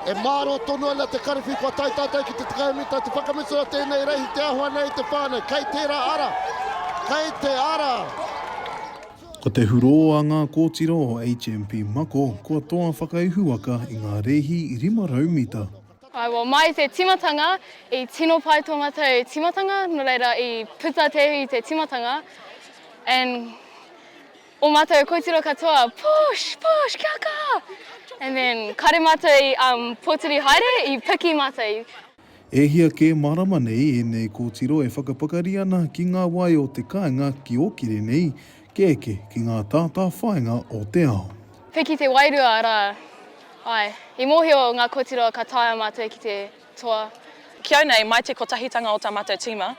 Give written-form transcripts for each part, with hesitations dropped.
E mārō tonu ana te karawhiu kua tae tātou ki te 10 mita te whakamutunga o tēnei reihi te āhua nei te whānau kei tērā ara! Kei te ara! Ko te hurō a ngā kōtiro o HMP Mako kua toa whakaihuwaka i ngā rēhi 500 mita. Āe, well, mai i te timatanga, i tino pai tō mātou timatanga, nō reira i puta te ihu i te timatanga, and o mātou kōtiro katoa, push, push, kia kaha! And then, kare mātou i um, pōturi haere, i piki mātou. E hia kē marama nei ēnei kōtiro e whakapakari ana ki ngā wai o te kāinga ki Ōkere nei, kia eke ki ngā tātāwhāinga o te ao. Piki te wairua, arā, āe, i mōhio ngā kōtiro ka taea mātou ki te toa. Ki au nei, mai te kotahitanga o tā mātou tīma,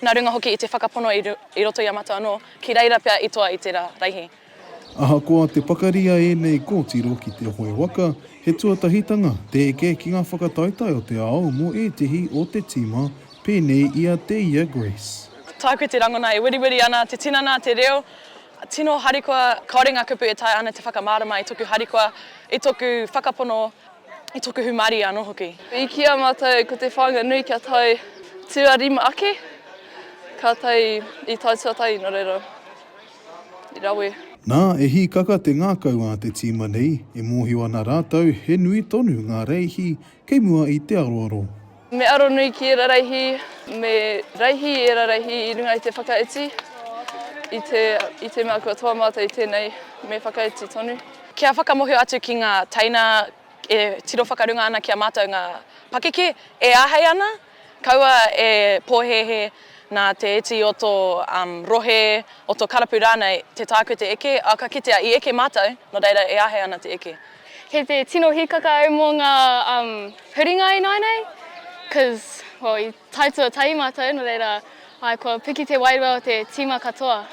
nā runga hoki i te whakapono i roto i a mātou anō, ki reira pea i toa i tērā reihi. Ahakoa te pakari a ēnei kōtiro ki te hoe waka, he tuatahitanga te eke ki ngā whakataetae o te ao mō ētehi o te tīma pēnei i a Te Ia Grace. Tāku te rangona e wiriwiri ana te tinana, te reo, tino harikoa, kāore ngā kupu e taea ana te whakamārama i toku harikoa, i toku whakapono, i toku hūmārie anō hoki. I kī a mātou ko te whāinga nui kia tae tuarima ake, kātahi i tae tuatahi, nō reira. I rawe. Nā, e hīkaka te ngākau a te tīma nei, e mōhio ana rātou he nui tonu ngā reihi kei mua i te aroaro. Me aro nui ki ērā reihi, me reihi i ērā reihi i runga i te whakaiti, i te, i te mea kua toa mātou i tēnei, me whakaiti tonu. Kia whakamōhio atu ki ngā teina e tiro whakarunga ana ki a mātou ngā pakeke e āhei ana, kaua e pōhēhē nā te iti o tō rohe, o tō karapu rānei te tāku te eke, ā, ka kitea i eke mātou, nō reira e āhei ana te eke. Kei te tino hīkaka au mō ngā huringa ināianei, cause, well, i Tae tuatahi mātou, nō reira, āe, kua piki te wairua o te tīma katoa.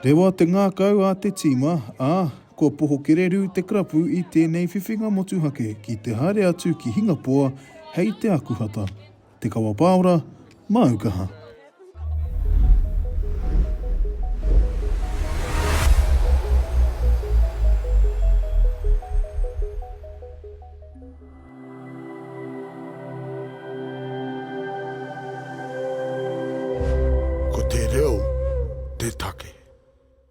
Rewa te ngākau a te tīma, ā, kua poho kererū te karapu i tēnei whiwhinga motuhake ki te haere atu ki Hingapoa hei te Akuhata. Te Kawa Pāora, māu kaha.